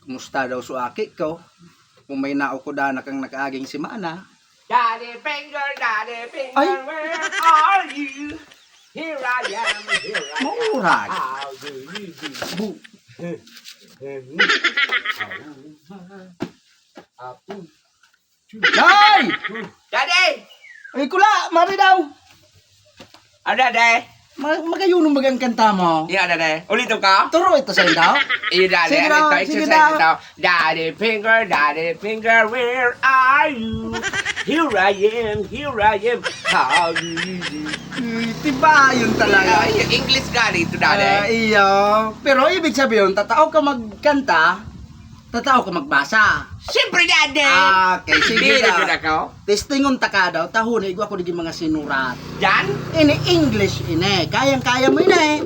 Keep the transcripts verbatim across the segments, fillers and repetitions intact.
Musta daw su aki ko? Kung may naokodan na kang nakaaging semana. Daddy finger, daddy finger, Ay! Where are you? Here I am, here I am. Maurag. How do you do? Bu- Apo. Nay! Daddy! Ay, kula! Mari daw! Ah, Daddy! Ma- magayon ang bagang kanta mo. Yeah, Daddy. Ulitin ka? Turo ito sa inyo. Iyo, Daddy. Sige Ano daw, ito? sige Exercise daw. ito. Daddy finger, daddy finger, where are you? Here I am, here I am. How do you do? Uy, tiba yun talaga. Ay, English ka dito, Daddy. Ah, iyo. Pero ibig sabihin, tatao ka magkanta, tatao ka magbasa. Siyempre, Daddy. Ah, okay. Sige Dili daw. ko na ko. Testingon ta ka daw, tahon na igwa ko digin mga sinurat. Yan? Ini English ini. Kayang-kaya mo ini.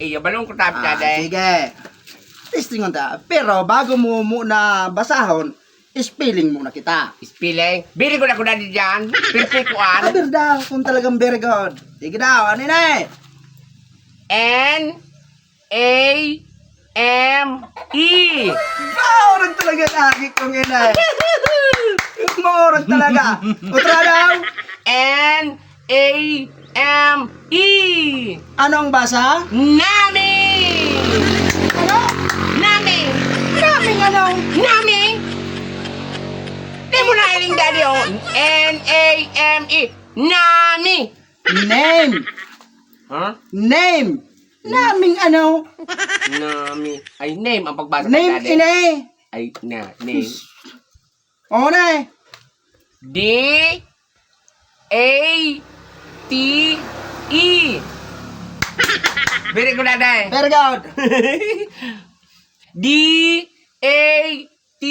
Iyo, balong ko tabi, Ah, Daddy. sige. Testingon ta. Pero bago mo muna basahon, spelling muna kita. Spelling? Bili ko na ko, Daddy, dyan. Perfect ko, Ah, an. Berda, kung talagang very good. Sige daw, ano ini? N, A, M, E. Maurag talaga ang aki kong ina. Maurag talaga. Otra daw. N, A, M, E. Ano ang basa? Nami! Ano? Nami! Naming ano? Nami! Di mo na iling, Daddy, oh. N, A, M, E. Nami! Name. Ha? Name. Naming ano? Nami. Ay, name ang pagbasa ko, Name Daddy. Ini. Ay, na, name. Oh, na eh. D A T E. Very good, Daddy. Very good. D A T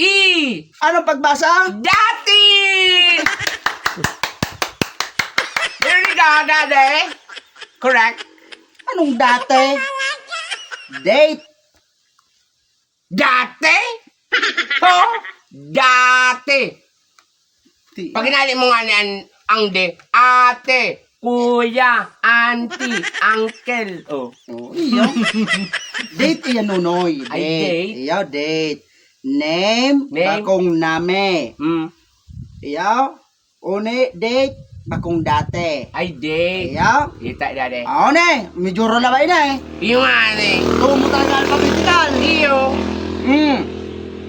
E. Anong pagbasa? Dati! Very good, Daddy. Correct. Anong dati? Date. Dati? Oh, dati. Ti- Pag hinali mo nga ni an-, ang de, ate, kuya, auntie, uncle. Oh. Oh, iyo. Date iya, Nonoy. Ay, Date. Date. Iyo, date. Name, Name. Bakong name. Mm. Iyo. Uni, date, bakong date. Ay, date. Iyo. Kita, Daddy. Oo, ne. Medyo rula ba ina eh? Iyo nga, ne. Tumo talaga alphabetical. Iyo. Mm.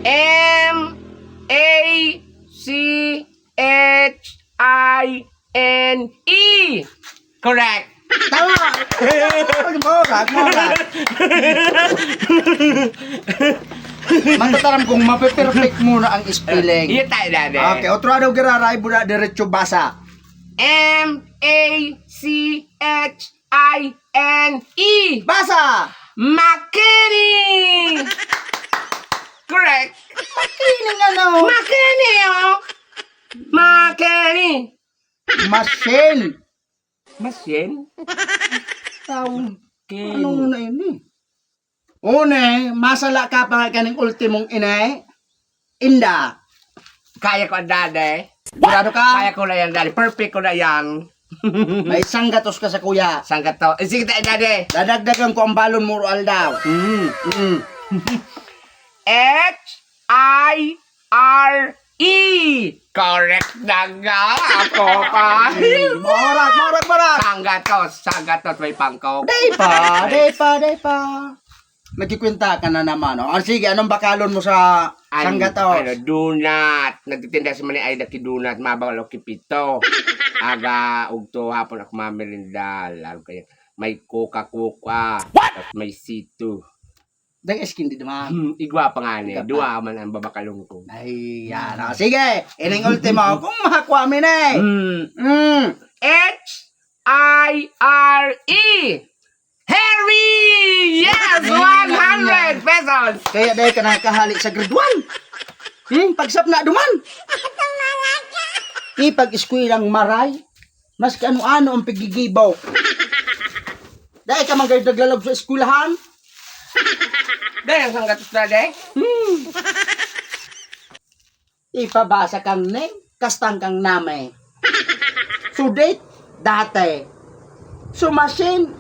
M A C H I N E. Correct. Tama! Mora, mora. Matataram kung mape-perfect mo na ang spelling. Iyo tayo, Daddy. Okay, otro araw giraray, buda diretso basa. M A C H I N E. Basa! Makini! Correct. Makini ano? Makini, oh. Makini. Machine. Machine? Tao. Ken. Anong na ini? Une, masala ka pa nga kaning ultimong ini? Inda. Kaya ko, Daddy. Sigurado ka? Kaya ko na yan, Daddy. Perfect ko na yan. May sanggatos ka sa kuya. Sanggato. Eh, sige tayo, Daddy. Dadagdagan ko ang balon mo, aldaw. Mm. Mm. H I R E. Correct na nga. Ako pa. Morak, morak, morak. Sanggatos, sanggatos, may pangkok. Day pa, day pa, day pa. Nagkikwenta ka na naman, oh. Ah, sige, anong bakalon mo sa Ay, sanggatos? Ano, donut. Nagtitinda si Manay Aida ki donut, mabang ako ki pito. Aga, ugto, hapon ako mamerindal. Ano kaya? May Coca-Cola. What? Tapos may situ. Dang iskin di naman. Hmm, igwa pa nga ni. Igwa pa. Dua man ang babakalon ko. Ay, yan. Oh, sige, ining ultimo, kung makakuha mi na eh. Hmm. Hmm. H I R E. Harry! Yes! Harry! One hundred pesos! Kaya dahil ka nakahali sa grade one. Hmm? Pagsapna duman. Ipag-eskwelang maray. Maski ano-ano ang paggigibaw. Dahil ka man kayo naglalab sa eskwelahan. Dahil ang sanggatos na, Day? Hmm. Ipabasa kang name, kastang kang name. So date, date. So machine,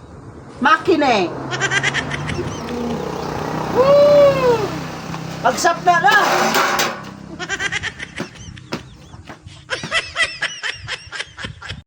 makine. Woo! Magsapna na!